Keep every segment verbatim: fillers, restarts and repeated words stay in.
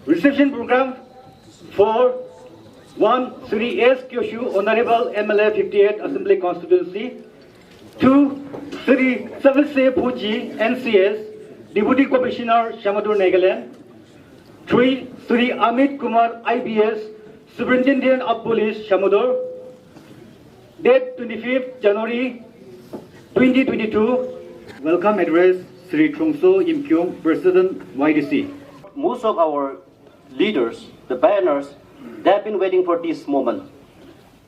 Reception program for one, Shri S Kyoshu, Honorable M L A fifty-eight Assembly Constituency, two, Shri Savishe Phuji, N C S, Deputy Commissioner, Shamator, Nagaland, three, Shri Amit Kumar, I P S, Superintendent of Police, Shamator, Date twenty-fifth January twenty twenty-two. Welcome address, Sri Trongso Yimkhiung, President Y D C. Most of our leaders, the pioneers, they have been waiting for this moment.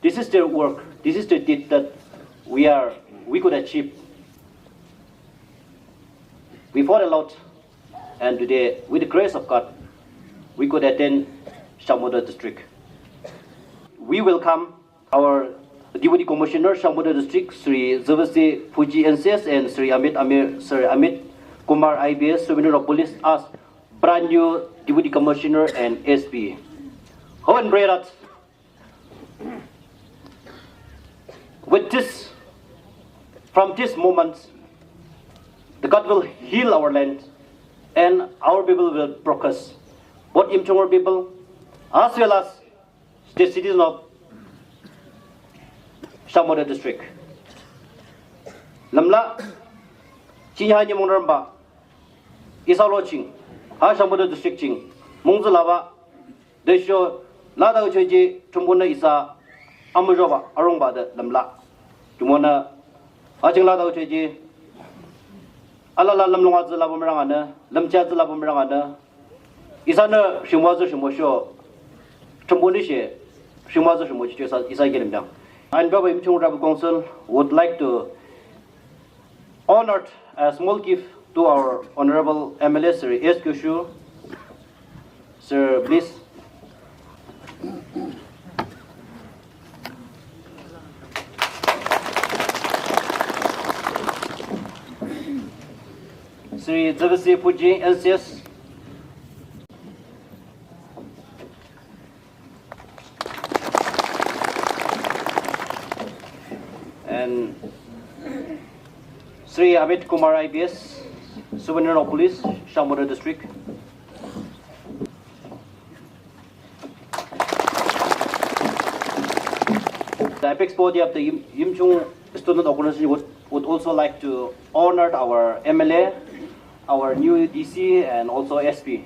This is their work. This is the deed that we are, we could achieve. We fought a lot, and today, with the grace of God, we could attain Shamator district. We welcome our Deputy Commissioner, Shamator District, Sri Zavasi Fuji N C S, and Sri Amit Amir, Sri Amit Kumar I P S, Superintendent of Police, as brand new Deputy Commissioner and S P. Hope and pray that with this, from this moment, the God will heal our land and our people will progress. Both Yimchungur people as well as state citizen of Shamator district. Lamla, chinya ni mongramba, isalo ching, ha Shamator district ching, mungzu lava, desho, lada ucheji, chumbuna isa, amujoba, arongba de lamla. Chumona, aching lada ucheji, alala lamlonga zila bumerangana, lamcha zila bumerangana, Isana shimwazo shimosho, Tramboni she, shimwazo shimochi isa, isa gelim dang. And Baba Yimchung Tribal Council would like to honor a small gift to our Honorable M L A, Sir S Kyushu. Sir, please. Sri Zavasi Puji, L C S. And Sri Amit Kumar, I P S, Superintendent of Police, Shamator District. The apex body of the Yim- Yimchung Student Organization would, would also like to honor our M L A, our new D C, and also S P.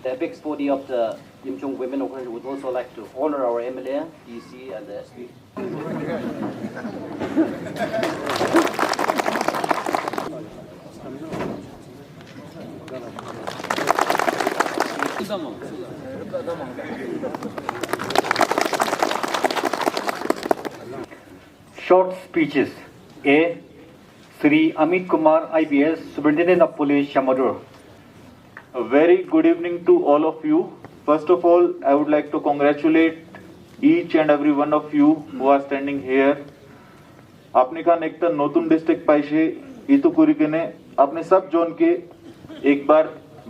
The apex body of the Yimchung Women Organization would also like to honor our M L A, D C, and the S P. Short speeches. A. Sri Amit Kumar, I P S, Superintendent of Police, Shamator. A very good evening to all of you. First of all, I would like to congratulate each and every one of you who are standing here. আপনি খান একটা নতুন ডিস্ট্রিক্ট পাইছে, ইটো কৰি কেনে আপনি সব জনকে একবাৰ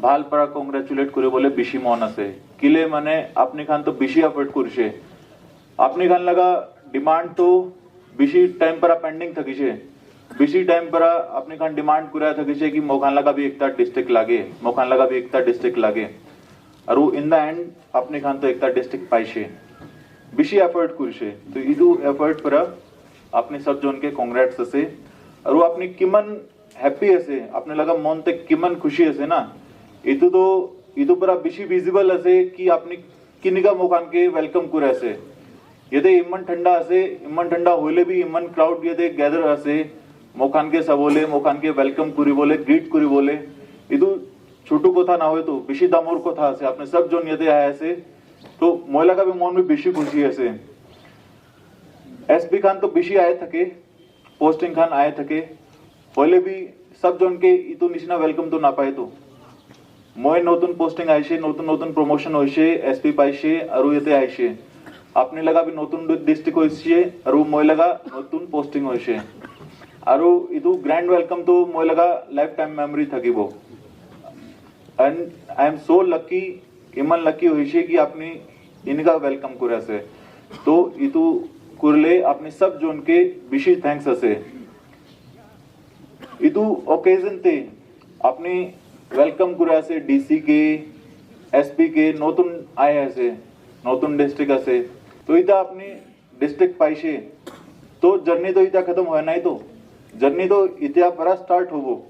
ভাল পৰা কংগ্ৰেচুলেট কৰিবলৈ বেছি মন আছে। কিলে মানে আপনি খান তো বেছি এফৰ্ট কৰিছে। আপনি খান লগা ডিমাণ্ড তো বেছি টাইম পৰা পেণ্ডিং থাকিছে। বেছি টাইম পৰা আপনি খান ডিমাণ্ড কৰা থাকিছে কি মোখান লগা বি একটা ডিস্ট্ৰিক্ট লাগে, মোখান লগা বি একটা ডিস্ট্ৰিক্ট লাগে। আৰু ইন দ্য এণ্ড আপনি খান তো একটা ডিস্ট্ৰিক্ট পাইছে, বেছি এফৰ্ট কৰিছে। তো ইটো এফৰ্ট পৰা আপনি সব জনকে কংগ্ৰেটছ আছে। আৰু আপনি কিমান হেপী আছে, আপনি লগা মনতে কিমান খুচি আছে না, ইটো তো, ইটো পৰা বেছি ভিজিবল আছে কি আপনি কিনিকা মোখানকে ৱেলকাম কৰি আছে। ইয়াতে ইমান ঠাণ্ডা আছে, ইমান ঠাণ্ডা হ'লে বি ইমান ক্ৰাউড ইয়াতে গেডাৰ আছে, মোখানকে চাবলে, মোখানকে ৱেলকাম কৰিবলে, গ্ৰীট কৰিবলে। ইটো ছোটো কথা নহয় তো, বেছি ডাঙৰ কথা আছে। আপনি সব জন ইয়াতে আহি আছে, তো মই লগা বি মন বি বেছি খুচি আছে। এছ পি খান তো বেছি আহি থাকে, পোষ্টিং খান আহি থাকে, হ'লে বি সব জনকে ইটো নিচিনা ৱেলকাম তো নাপায় তো। মই নতুন পোষ্টিং আহিছে, নতুন নতুন প্ৰমোশ্যন হৈছে, এছ পি পাইছে আৰু ইয়াতে আহিছে। আপনি লগা বি নতুন ডিষ্ট্ৰিক্ট হৈছে আৰু মই লগা নতুন পোষ্টিং হৈছে। আৰু ইটো গ্ৰেণ্ড ৱেলকাম তো মই লগা লাইফ টাইম মেমৰি থাকিব। And I am so lucky, ইমান লাকি হৈছে কি আপনি এনেকা ৱেলকাম কৰি আছে। তো ইটো কৰিলে আপনি সব জনকে বেছি থেংকছ আছে। ইটো অকেজনতে আপনি ৱেলকাম কৰি আছে ডি চি কে, এছ পি কে, নতুন আই আছে, নতুন ডিষ্ট্ৰিক্ট আছে। তো এতিয়া আপনি District paise, to journey to itya khatam hoya nai to, journey to itya para start hobo.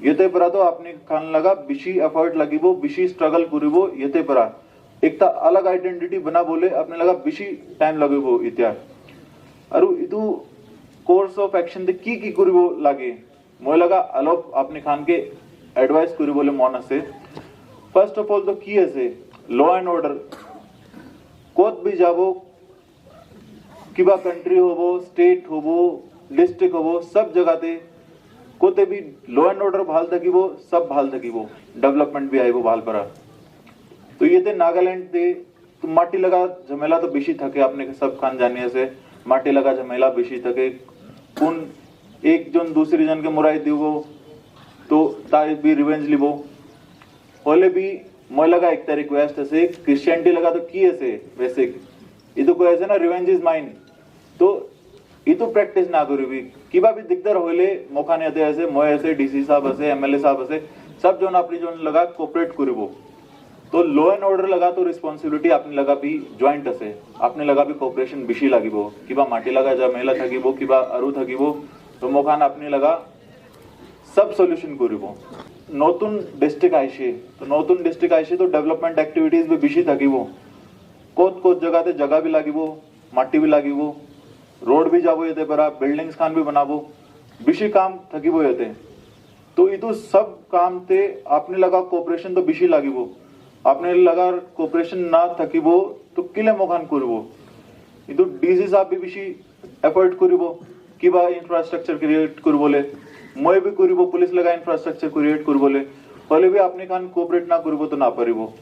Yate para to apni khan laga bishi effort lagibo, bishi struggle kuribo. Yate para ekta alag identity banabole apni laga bishi time lagibo itya. Aru itu course of action te ki ki kuribo lage, moi laga alop apni khan ke advice kuribole mon ase. First of all to ki ase, law and order. Kot bi jabo, kiba country hobo, state hobo, district hobo, sab jaga te kote bi law and order bhal thakibo, sab bhal thakibo, development bi ahibo bhal para. To yate Nagaland te to mati laga jhamela to bishi thake, apni sab khan jani ase, mati laga jhamela bishi thake. Kun ek jon dusri jon ke murai dibo, to tai bi revenge libo. Hoile bi moi laga ekta request ase, Christianity laga to ki ase basic, itu koi ase na, revenge is mine. To itu practice na kuribi. Kiba bi dikdar hoile mokhan yate ase, moi ase, D C sahab ase, M L A sahab ase, sab jon apni jon laga cooperate kuribo. To law and order laga to responsibility apni laga bi joint ase, apni laga bi cooperation bishi lagibo. Kiba mati laga jhamela thakibo, kiba aru thakibo, to mokhan apni laga sab solution kuribo. Notun district aise, to notun district aise to development activities bi bishi thakibo. Kot kot jaga te jaga bi lagibo, mati bi lagibo, road bi jabo yate para, buildings khan bi banabo, bishi kam thakibo yate. To itu sab kam te apni laga cooperation to bishi lagibo. Apni laga cooperation na thakibo to kile mokhan kuribo. Itu D C sahab bi bishi effort kuribo kiba infrastructure create kuribole, moi bi kuribo police laga infrastructure create kuribole, hoile bi apni khan cooperate na kuribo to na paribo.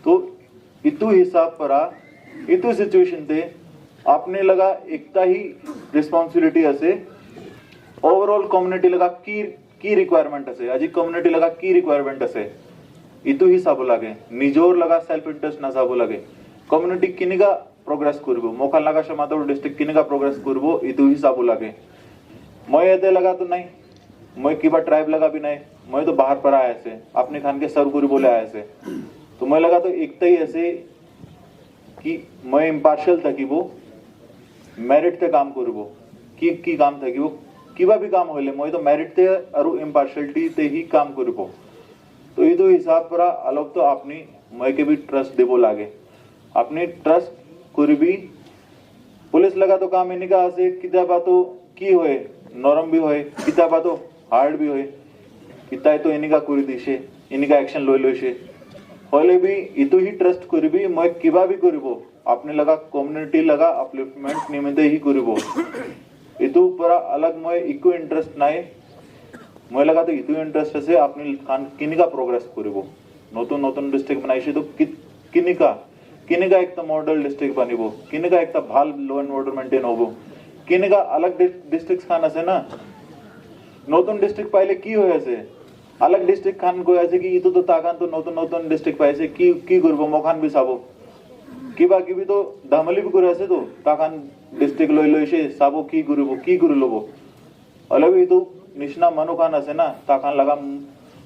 To itu hisab para, itu situation te apni laga ekta hi responsibility ase, overall community laga ki ki requirement ase, aji community laga ki requirement ase, itu hi sabo lage. Nijor laga self interest na sabo lage. Community kinika progress kuribo, mokhan laga Shamator district kinika progress kuribo, itu hi sabo lage. Moi yate laga to nai, moi kiba tribe laga bi nai, moi to bahar para ahi ase, apni khan ke serve kuribole ahi ase. To moi laga to ektai ase ki moi impartial thakibo, merit te kam kuribo. Ki ki kam thakibo, kiba bi kam hoile moi to merit te aru impartiality te hi kam kuribo. To itu hisab para alop to apni moi ke bi trust dibo lage. Apni trust kuribi. Police laga to kam enika ase, kitaba to ki hoy, norom bi hoy, kitaba to hard bi hoy. Kitai to enika kuri dise, enika action loi loise. Hoile bi itu hi trust kuribi, moi kiba bi kuribo, apni laga community laga upliftment nimite hi kuribo. Itu para alag moi eku interest nai. Moi laga to itu interest ase, apni khan kinika progress kuribo. Notun notun district banaise to ki- kinika, kinika ekta model district banibo, kinika ekta bhal law and order maintain hobo, kinika alag di- districts khan ase na, notun district paile ki hoi ase, alag district khan koi ase ki itu to takhan to notun notun district paise, ki ki kuribo, mokhan bi sabo, kiba kibi to damali bi kuri ase to, takhan district loi loise, sabo ki kuribo, ki kuri lobo. Hoile bi itu nishina manu khan ase na, takhan laga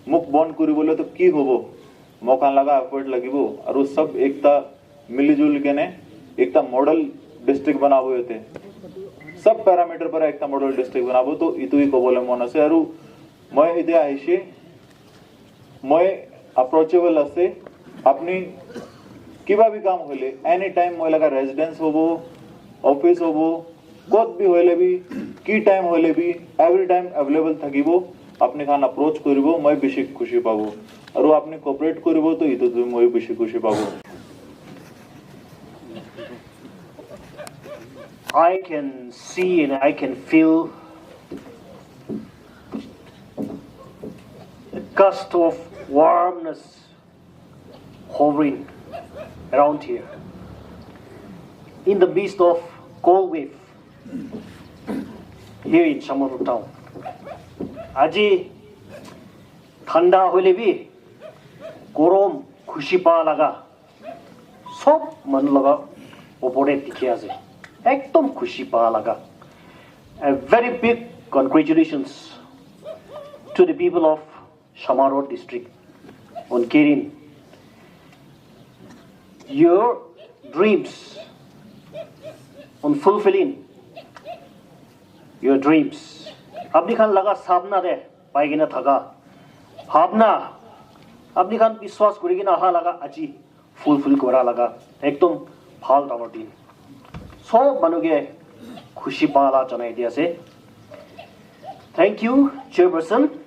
muk bon kuribole to ki hobo? Mokhan laga effort lagibo, aru sab ekta mili juli kene ekta model district banabo yate. Sab parameter para ekta model district banabo, to itu hi kobole mon ase. Aru moi ite ahishe, moi approachable ase. Apni kiba bi kam hoile, anytime moi laga residence hobo, office hobo, kot bi hoile bi, ki time hoile bi, every time available thakibo. Apni khan approach kuribo, moi bishi khushi pabo. Aru apni cooperate kuribo, to itu tu moi bishi khushi pabo. I can see and I can feel a gust of warmness hovering around here in the midst of cold wave here in Shamator town. Aji thanda hoile bi, gorom khushi pa laga, sob manu laga opor te dikhi ase. Ekdom khushi pa laga. A very big congratulations to the people of Shamator district on carrying your dreams on fulfilling your dreams. Apni khan laga sapna te pai kena thaka bhabna, apni khan biswas kuri kena aha laga aji fulfill kura laga ekdom bhal dangor din. Sob manu ke khushi pala janai di ase. Thank you, Chairperson.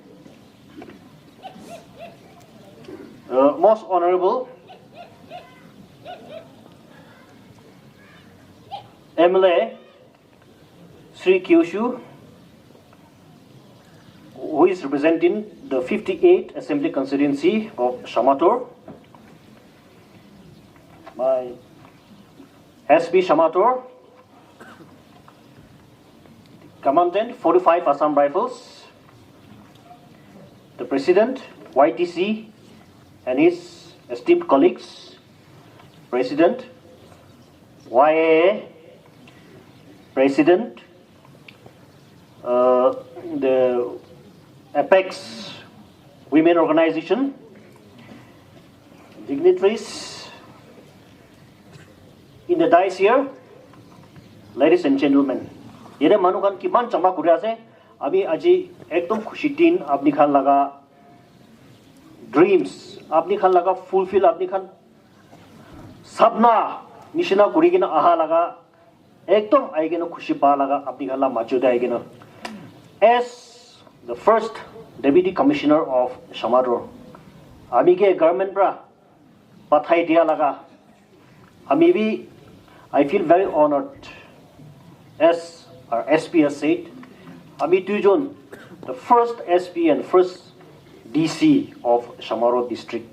Uh, most Honorable M L A, Sri Kyushu, who is representing the fifty-eighth Assembly Constituency of Shamator, my S P Shamator, Commandant forty-five Assam Rifles, the President, Y T C, and his esteemed colleagues, President, Y A A, President, uh, the Apex Women Organization, dignitaries in the dais here, ladies and gentlemen, yate manu khan kiman jama kuri ase, ami aji ekdom khushi din, apni khan laga dreams, apni khan laga fulfill, apni khan sapna nishina kuri kena aha laga ekdom ahi kena khushi pa laga apni khan la majo te ahi kena. As the first Deputy Commissioner of Shamator, ami ke government pra pathai dia laga, ami bi, I feel very honored. As our S P has said, ami duijon, the first S P and first D C of Shamator district,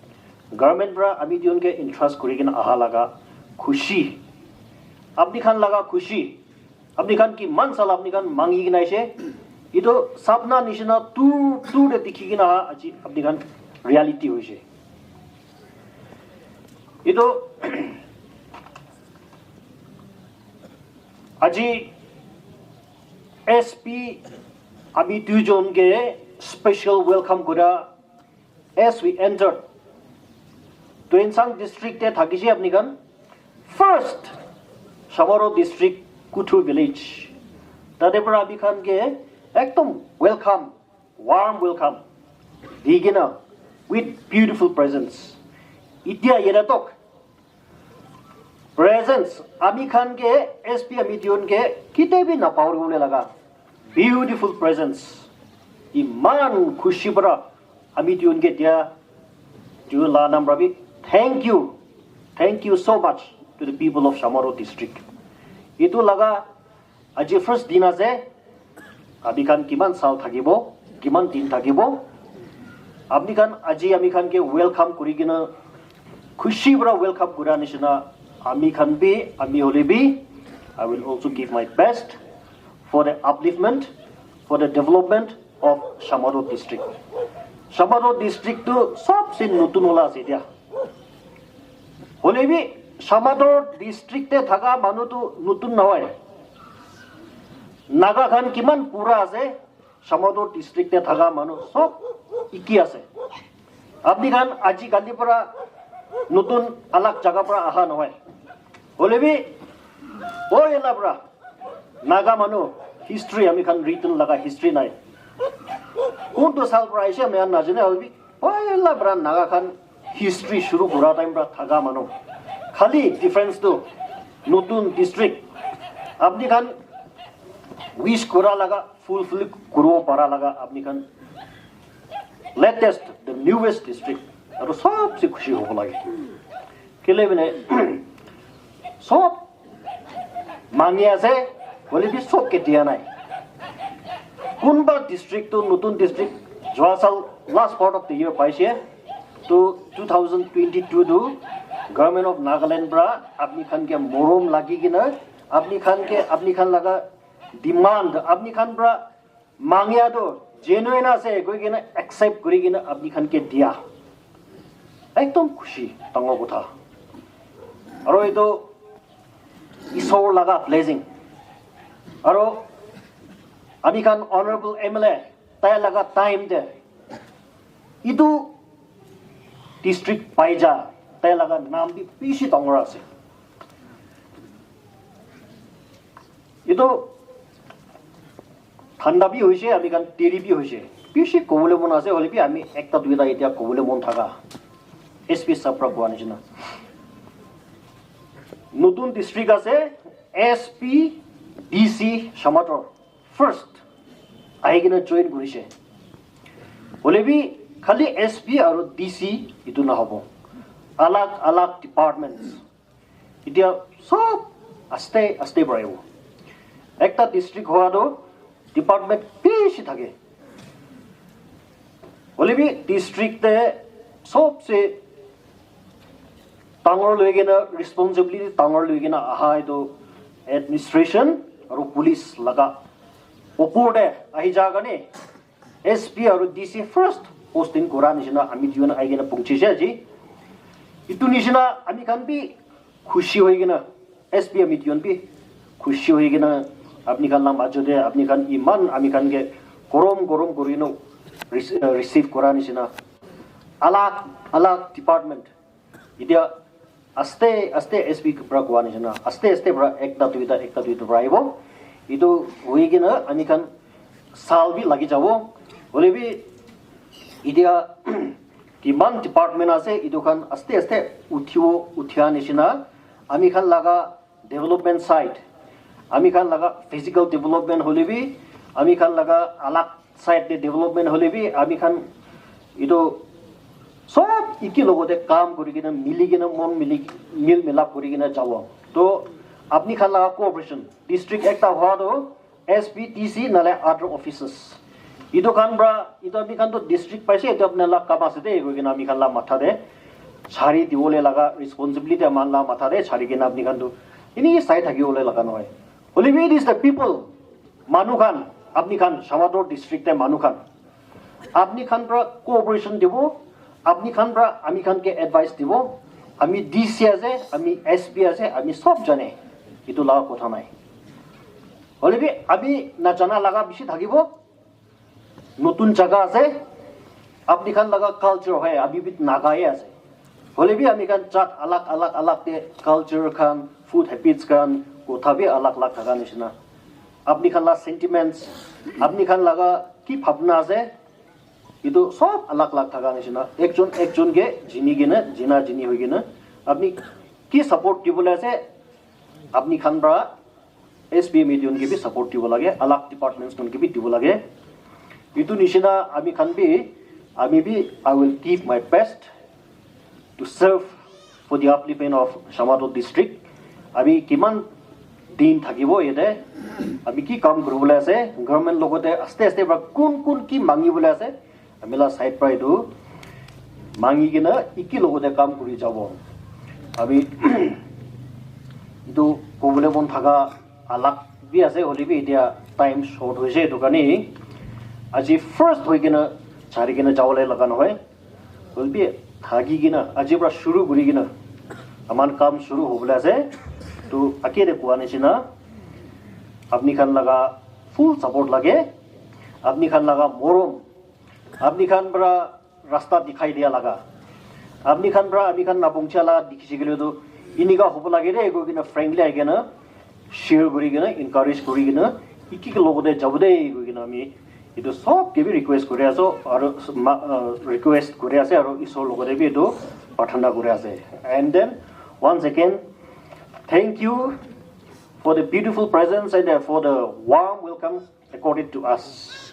government pra ami duijon ke entrust kuri kena aha laga khushi, apni khan laga khushi, apni khan kiman sal apni khan mangi kena aise, etu sapna nishina dur dur te dikhi kena aha aji apni khan reality hoise. Etu aji S P ami duijon ke special welcome kura as we entered Tuensang district te thakise apni khan. First, Shamator district, Kuthu village. Tate para ami khan ke ekdom welcome, warm welcome di kena with beautiful presents. Itia yere tok presents ami khan ke S P ami duijon ke kite bi napahori bole laga beautiful presents. Iman khushi para ami duijon ke dia, duijon la naam para bi thank you, thank you so much to the people of Shamator district. Etu laga aji first din ase, ami khan kiman sal thakibo, kiman din thakibo, apni khan aji ami khan ke welcome kuri kena khushi para welcome kura nishina ami khan bi, ami hole bi, I will also give my best for the upliftment, for the development of Shamator district. Shamator district tu sobse notun wala ase dia. Hole bi Shamator district te thaka manu tu notun nohoi. Naga khan kiman pura ase, Shamator district te thaka manu sob iki ase. Apni khan aji kali para notun alag jaga para aha nohoi. Hole bi, poila para Naga manu history ami khan written laga history nai. Kuntu sal para aise ami khan najane, hole bi poila para Naga khan history shuru kura time para thaka manu. Khali difference tu notun district. Apni khan wish kura laga, fulfill kuribo para laga apni khan latest, the newest district. Aru sobse khushi hobo lage. Kile bole sob mangi ase, hole bi sob ke dia nai. Kunba district tu notun district, jua sal last part of the year paise, to two thousand twenty-two tu Government of Nagaland para apni khan ke morom lagi kena, apni khan ke, apni khan laga demand, apni khan para mangia tu genuine ase koi kena accept kuri kena apni khan ke dia. Ekdom khushi, dangor kotha. Aru etu Isor laga blessing. Aru ami khan honorable M L A, tai laga time te etu district pai ja, tai laga naam bi bishi dangor ase. Etu thanda bi hoise, ami khan deri bi hoise. Bishi kobole mon ase, hoile bi ami ekta duita etia kobole mon thaka. S P sir pra koa nishina. Notun district ase, S P, D C, Shamator. First, ahi kena join kurise. Hoile bi khali S P aru D C etu nahobo. Alag alag departments. Etia sob aste aste para ahibo. Ekta district howa toh department bishi thake. Hoile bi district te sobse dangor loi kena, responsibility dangor loi kena aha etu administration aru police laga opor te ahi ja karne S P aru D C first posting kora nishina ami duijon ahi kena punchise aji. Etu nishina ami khan bi khushi hoi kena, S P ami duijon bi khushi hoi kena, apni khan la majo te apni khan iman ami khan ke gorom gorom kuri kena rece- uh, receive kora nishina alag alag department etia aste aste S P pra koa nishina aste aste pra ekta duita ekta duita pra ahibo. Etu hoi kena ami khan sal bi lagi jabo. Hoile bi etia kiman department ase, etu khan aste aste uthibo, uthia nishina ami khan laga development side, ami khan laga physical development hoile bi, ami khan laga alag side te development hoile bi, ami khan etu sob eki logote kam kuri kena, mili kena, mon mili, mil milap kuri kena jabo. To apni khan laga cooperation, district ekta hoa to S P D C nale other offices. Etu khan pra, etu ami khan to district paise, etu apni la kam ase de, koi kena ami khan la matha de chari diwole laga responsibility aman la matha de chari kena apni khan to ini sai thaki wole laga nohoi. Hoile bi it is the people, manu khan, apni khan Shamator district te manu khan. Apni khan pra cooperation dibo, apni khan pra ami khan ke advice dibo, ami D C ase, ami S P ase, ami sob jane, etu laga kotha nai. Hoile bi ami najana laga bishi thakibo, notun jaga ase, apni khan laga culture hoi, ami bi Naga he ase. Hoile bi ami khan jat alag alag alag te culture khan, food habits khan, kotha bi alag alag thaka nishina. Apni khan la sentiments, apni khan laga ki bhabna ase, etu sob alag alag thaka nishina. Ekjon ekjon ke jini kena, jina jini hoi kena, apni ki support dibole ase, apni khan pra S P M A ke bi support dibo lage, alag departments khan ke bi dibo lage. Etu nishina ami khan bi, ami bi, I will give my best to serve for the upliftment of Shamator district. Ami kiman din thakibo yate, ami ki kam kuribole ase, government logote aste aste pra kun kun ki mangi bole ase, ami la side pra etu mangi kena eki logote kam kuri jabo. Ami etu kobole mon thaka alag bi ase, hoile bi etia time short hoise, etu karne aji first hoi kena chari kena jawole laga nohoi. Hoile bi thaki kena aji pra shuru kuri kena aman kam shuru hobole ase. To ake de koa nishina apni khan laga full support lage, apni khan laga morom, apni khan pra rasta dikhai dia laga, apni khan pra ami khan napungcha la dikhi shikile tu inika hobo lage de koi kena friendly ahi kena share kuri kena encourage kuri kena eki logote jabo de koi kena ami etu sob ke bi request kuri ase aru ma- uh, request kuri ase aru Isor logote bi etu prarthana kuri ase. And then once again, thank you for the beautiful presence and uh, for the warm welcome accorded to us.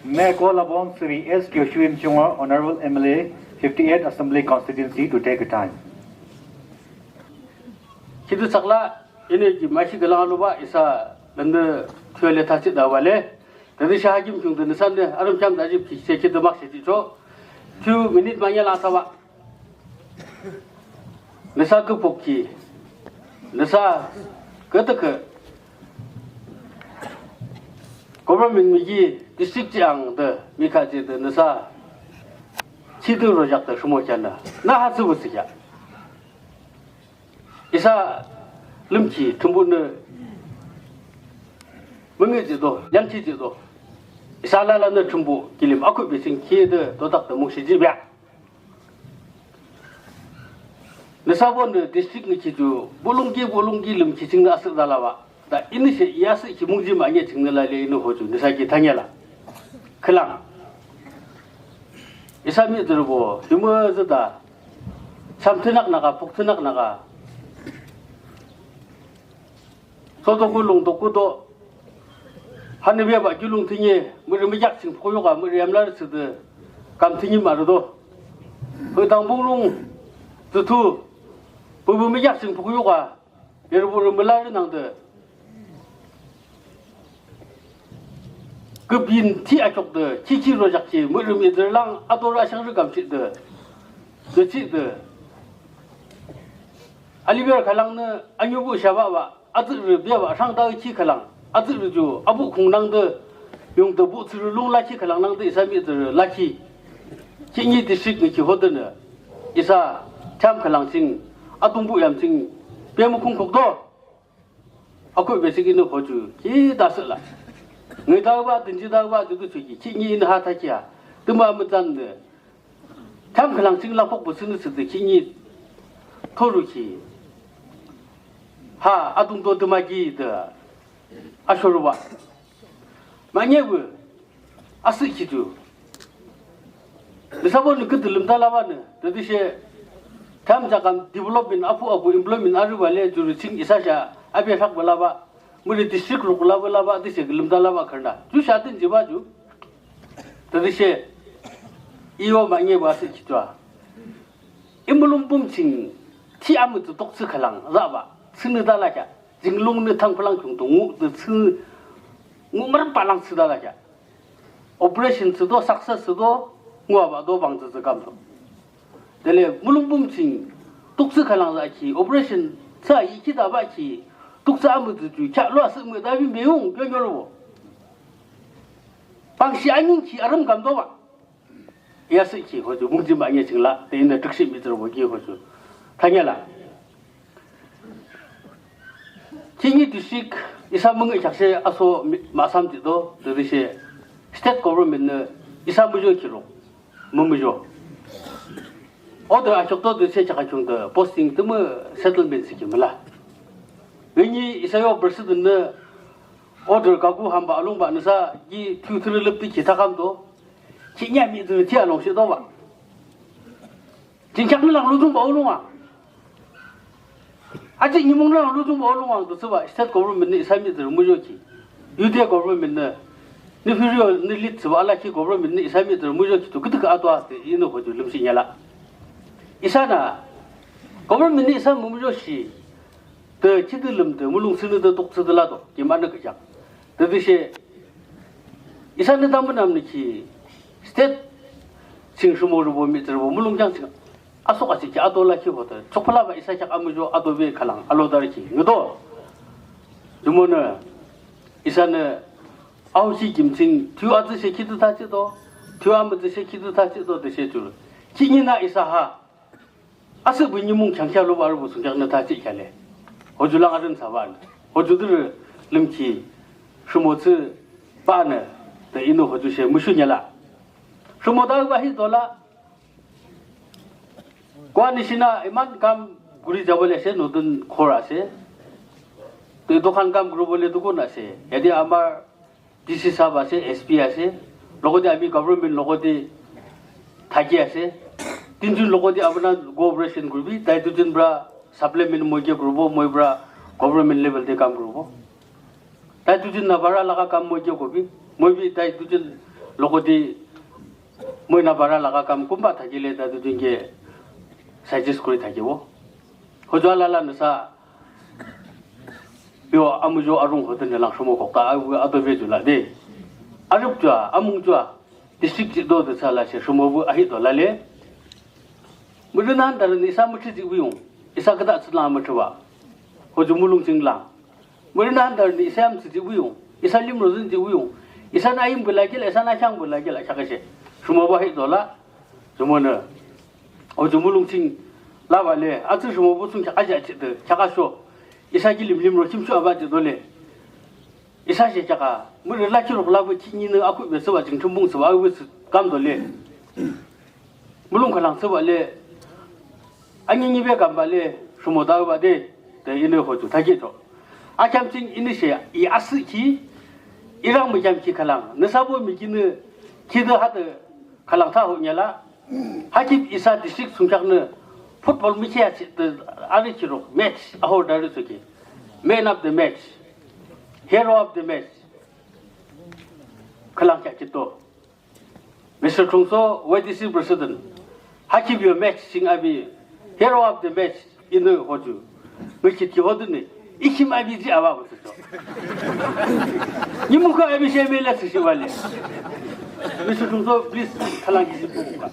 May I call upon Shri S Kyoshwin Chungwa, Honorable M L A, fifty-eighth Assembly Constituency, to take a time. Chidu sakla, ini ji mashi galang luba isa lende tuele tasi dawale. Tadi sahajim chung tadi sande, aram cham daji pise chidu mak siti cho. Two minute manya la sawa. Nisa ke pokki, nisa ke teke. Government miji district chiang de mika je de nisa. Chidu rojak de sumo chanda. Na hatsu bu siya. Isa limchi tumbu ne. Mungi je do, yangchi je do. Isa la la ne tumbu kilim aku bising ki de dodak de mung shi ji bya. Nisa bon de district ni chitu bulungi bulungi lim chiching na asir dalawa. Ini se iya se ki mungji ma nye ching la le inu ho ju ni sa ki thanya la. Khalang. Isa mi zuru bo, himu zata. Samthenak naka, pukthenak naka. Soto ku lung to ku to. Hani bia ba ki lung thinye, mu ri mi yak sing phuyo ka, mu ri amlar se de. Kam thinye ma ru do. Hu dang bung lung. Tu tu. Bu bu mi yak sing phuyo ka. Yer bu ru mi la ri nang de. Kebin ti achok de, chi chi ro jak chi, mu ri mi de lang, ado ra shang ri kam chi de. De chi de. Ali bia khalang ne, anyu bu sha ba ba. Azu ri bia ba shang da chi khalang. Azu ri ju abu khung nang de yung de bu tsu ri lung la chi khalang nang de isa mi de la chi. Chi ni district ni chi ho de ne. Isa tham khalang sing atung bu yam sing bia mu khung khok do. Aku be sing ni ho ju ki da se la. Ngi da ba din ji da ba ju du chu ki chi ni ha ta chi ya. Tu ma mu zan de. Tham khalang sing la phok bu sinu sidi khinyi thoru khi. Ha, adung do duma gi da. Ashoru ba. Ma nye bu. Asi khi tu. Misabo ni kudu lim da la ba ne. Dadi she tham jakam development apu apu employment aru ba le juru sing isa sha. Abi hak ba la ba. Muri district rukula bula ba di se gilum dala ba khanda. Ju sha tin ji ba ju. Tadi se iyo ma nge ba se chitwa. Imulum pum ching ti amu tu tok tsu khalang za ba. Sini dala kya. Jinglung ni thang phalang chung tu ngu de tsu ngu mar palang tsu dala kya. Operation tsu do success tsu do ngu ba do bang tsu kam do. Dele mulung bum ching tukse khalang za ki operation sa yi ki da ba ki tukse amu tu tu kya lo asu mu da bi me yung kyo nyo lo. Pang shi aning ki aram gam do ba. Ya se ki ho ju mung jin ba nye ching la te ne tukse mi tro bo ki ho ju. Thanya la. Khingi district isa mung chak se aso ma sam ti do de se state government ne isa mu jo ki ro. Mumujo. Order achok to duse chaka chung to posting tumu settlement siki mala. Ngi isayo president ne order kaku hamba alung ba nasa gi two three lip ti kita kam to. Kinya mi tu ti along si to ba. Jingkyak ni lang lujung ba ulung a. Aji nyimung na lujung ba ulung ang tu suba state government ni isami tu mujo ki. U D A government na ni firi ni lit suba ala ki government ni isami tu mujo ki tu kutu ka atwa te ino ko ju lim si nyala. Isa na government ni isami mujo si te chidu lim te mulung sinu te tok chidu la to ki mana ka jak. Te de she isa ni dam nam ni ki state sing sumo ru bo mi ter bo mulung jang sing. Asok asi ki ado la ki hote. Chokpala ba isa kyak amu jo ado be khalang alo dar ki. Ngido. Jumona isa ne au si kim sing tu adu se ki tu ta chi do. Tu amu tu se ki tu ta chi do de se tu. Ki ni na isa ha. Asu bu ni mung chang kya lo ba ru bu sung kyak na ta chi kya le. Ho ju lang aden sa ba. Ho ju du lim ki. Sumo tsu ba ne. De inu ho ju se mu shu nya la. Sumo da ba hi do la. Kwa nishina iman kam guri jabo le ase, notun ghor ase. To etu khan kam kuri bole tu kun ase? Yate amar D C sahab ase, S P ase. Logote ami government logote thaki ase. Tinjun logote apuna cooperation kuribi. Tai dutin pra supplement moi ke kuribo, moi pra government level te kam kuribo. Tai dutin nabara laga kam moi ke kobi. Moi bi tai dutin logote moi nabara laga kam kumba thakile tai dutin ke suggest kuri thakibo. Hojua lala nasa yo amujo arung hoten jalang sumo kokta agu ato ve jula de. Arup jua, amung jua, district ji do de sala se sumo bu ahi do lale. Mudu nan dar ni sa muchi ji uyung. Isa kada tsla ma chuwa. Hoju mulung jingla. Mudu nan dar ni isa am ji uyung. Isa lim ro jin ji uyung. Isa na im bula gila, isa na chang bula gila chakase. Sumo bu ahi do la. Sumo na. O jumulung ching la ba le, a tsu shumo bu sung chaka ja chi de, chaka sho. Isa ki lim lim ro chim shu aba de do le. Isa she chaka, mu re la chi ro la bu chi ni ne aku be so ba ching chum bung so ba bu kam do le. Mulung khalang so ba le. A ni ni be kam ba le, shumo da ba de, de ine ho chu ta ki to. Akyam ching ini she i asu ki, irang mi kyam ki kalang. Nasa bo mi kine ki de ha de kalang ta ho nyala. Hakip isa district sungkak ne football mi kya chi de ari ki ro match a ho dari su ki. Man of the match. Hero of the match. Kalang kya ki to. Mister Chungso, Y D C President, hakip your match sing abi, hero of the match, inu hoju. Ngi kit ki hodu ni, ikim abi ji awa hodu to. Ni muka abi shi M L A si shi wale. Mister Chungso, please, kalang ki si pu ba.